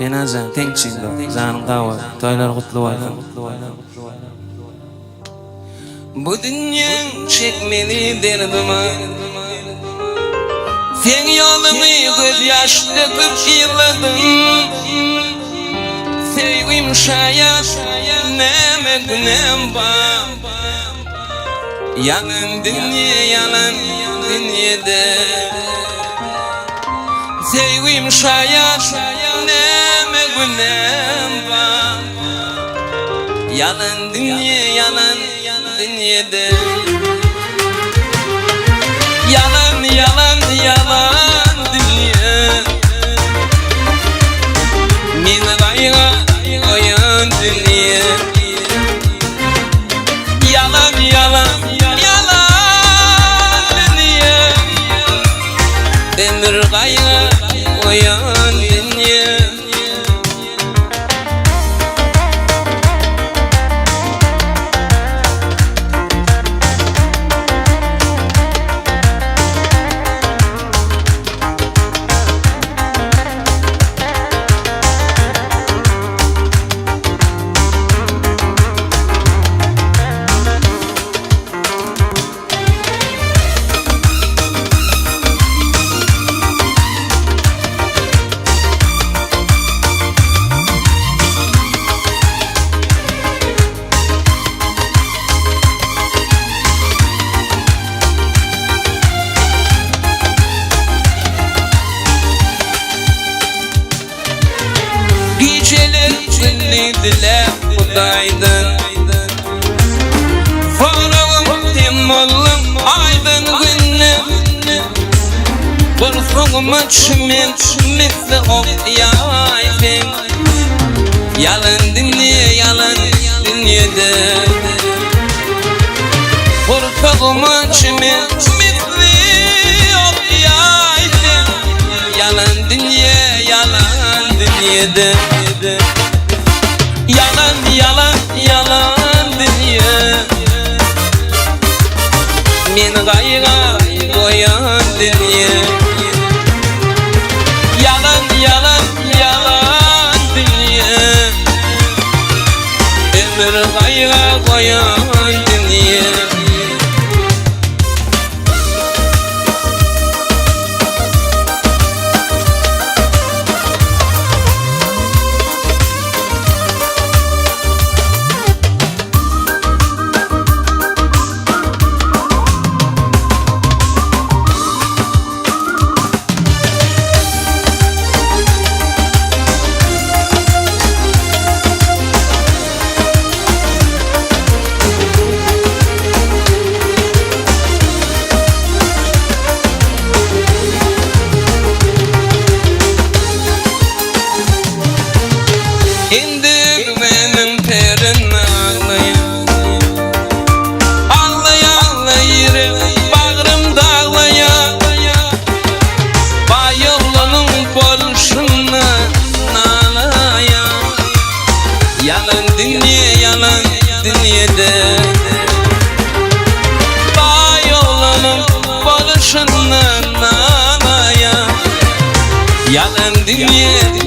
Senajan seň üçin bu. Janyň sag bolsun. Toýlar gutly bolsun. Bu dünýäň çekmeli derdi bar. Seň ýoluňy gözýaş döküp yzladym. Söýgim şaýat, näme günäm bar. Ýalan dünýe, ýalan dünýede. Söýgim şaýat, näme günäm bar. Ýalan dünýe, ýalan dünýede. Ýalan, ýalan, ýalan dünýe. Meni gaýga goýan dünýe. Ýalan, ýalan, ýalan dünýe. Ömür gaýga goýan dünýe. Gijeler gündiz diläp Hudaýdan. Soragym sen bolduň aýdan günden. Gursagyma çümen misli ok ýaý sen. Ýalan dünýe ýalan dünýede. Gursagyma çümen misli ok ýaý sen. Ýalan dünýe ýalan dünýede. Ýalan ýalan ýalan dünýe. Meni gaýga goýan dünýe. Ýalan ýalan ýalan dünýe. Ömür gaýga goýan dünýe. Indi meniň perim aglaýar. Aglaýar, aglaýar, bagrym daglaýar. Baý oglanyň bolşuna nalaýar. Ýalan dünýe, ýalan dünýede. Baý oglanyň bolşuna nalaýar. Ýalan dünýe.